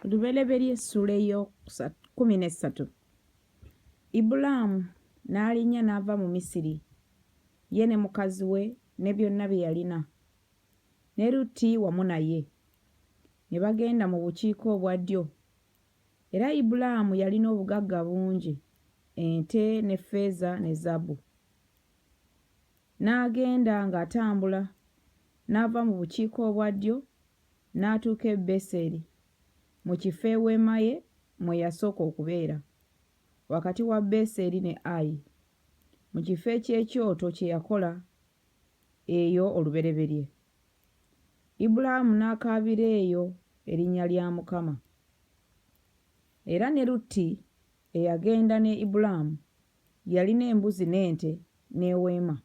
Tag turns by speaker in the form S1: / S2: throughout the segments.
S1: Lubereberye essuula ey'ekkumi n'essatu. Ibulaamu n'alinnya n'ava mu Misiri, ye ne mukazi we ne byonna bye yalina, ne Lutti wamu naye, ne bagenda mu bukiika obwa ddyo. Era Ibulaamu yalina obugagga bungi, ente ne ffeeza ne zaabu. N'agenda ng'atambula, n'ava mu bukiika obwa ddyo n'atuuka e Beseri, mu kifo eweema ye mwe yasooka okubeera, wakati wa Beseri ne Ayi, mu kifo eky'ekyoto kye yakola eyo olubereberye. Ibulaamu n'akaabira eyo erinnya lya Mukama. Era ne Lutti eyagenda ne Ibulaamu yalina embuzi n'ente n'eweema.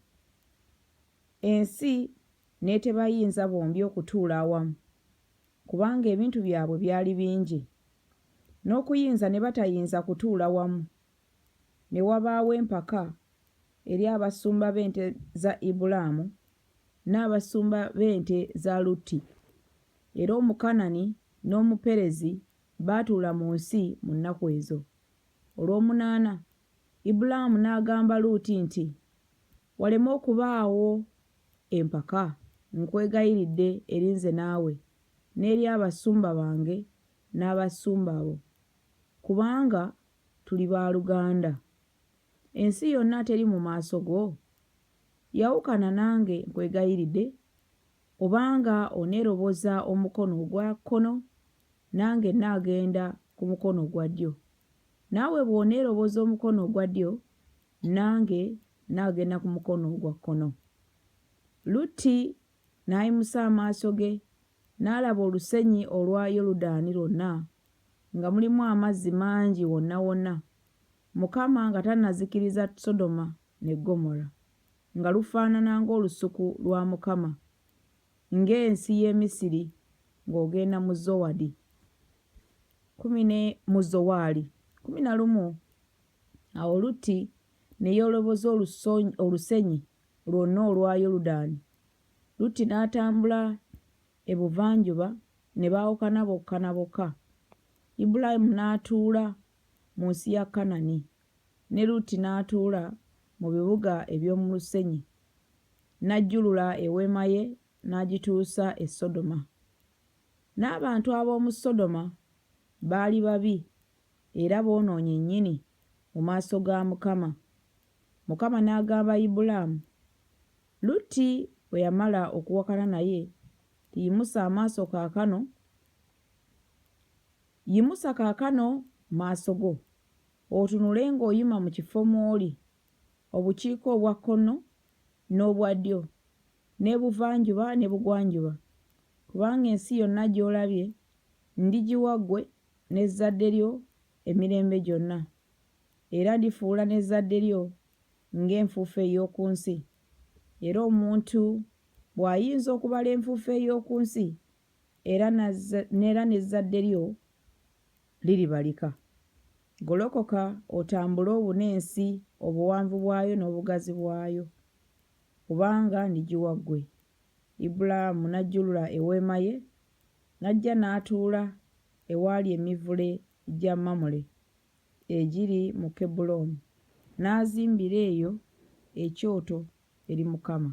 S1: Ensi n'etebayinza bombi okutuula awamu, kubanga ebintu byabwe byali bingi, n'okuyinza ne batayinza kutuula wamu. Ne wabaawo empaka eri abasumba b'ente za Ibulaamu n'abasumba b'ente za Lutti. Era Omukanani n'Omuperezi baatuula mu nsi mu nnaku ezo. Olw'omunaana Ibulaamu n'agamba Lutti nti, Waleme okubaawo empaka, nkwegayiridde, eri nze naawe, n'eri abasumba bange n'abasumba bo, kubanga tuli baaluganda. Ensi yonna teri mu maaso go? Yawukana nange, nkwegayiridde, obanga oneeroboza omukono ogwa kkono, nange nnaagenda ku mukono ogwa ddyo, naawe bw'oneeroboza omukono ogwa ddyo, nange nnaagenda ku mukono ogwa kkono. Lutti n'ayimusa amaaso ge, n'alaba olusenyi olwa Yoludaani lwonna nga mulimu amazzi mangi wonna wonna, Mukama nga tannazikiriza Sodoma ne Ggomola, nga lufaanana ng'olusuku lwa Mukama, ng'ensi y'e Misiri ng'ogenda mu Zowadi. Mu Zowaali. 11 Awo Lutti ne yeeroboza olusenyi lwonna olwa Yoludaani, Lutti n'atambula ebuvanjuba, ne baawukana bokka na bokka. Ibulaamu n'atuula mu nsi ya Kanani, ne Lutti n'atuula mu bibuga eby'omu lusenyi, n'ajjulula eweema ye n'agituusa e Sodoma. N'abantu ab'omu Sodoma baali babi era boonoonyi nnyini mu maaso ga Mukama. Mukama n'agamba Ibulaamu, Lutti bwe yamala okuwakana naye, nti Yimusa amaaso kaakano, yimusa kaakano maaso go, otunule ng'oyima mu kifo mw'oli, obukiika obwa kkono n'obwa ddyo, n'ebuvanjuba n'ebugwanjuba, kubanga ensi yonna gy'olabye ndigiwa ggwe n'ezzadde lyo emirembe gyonna, era ndifuula n'ezzadde lyo ng'enfuufu ey'oku nsi, era omuntu bw'ayinza okubala enfuufu ey'oku nsi, era n'ezzadde lyo liribalika. Golokoka otambule obune ensi obuwanvu bwayo n'obugazi bwayo, kubanga ndigiwa ggwe. Ibulaamu n'ajjulula eweema ye, n'ajja n'atuula ewaali emivule gya Mamule egiri mu Kebbulooni, n'azimbira eyo ekyoto eri Mukama.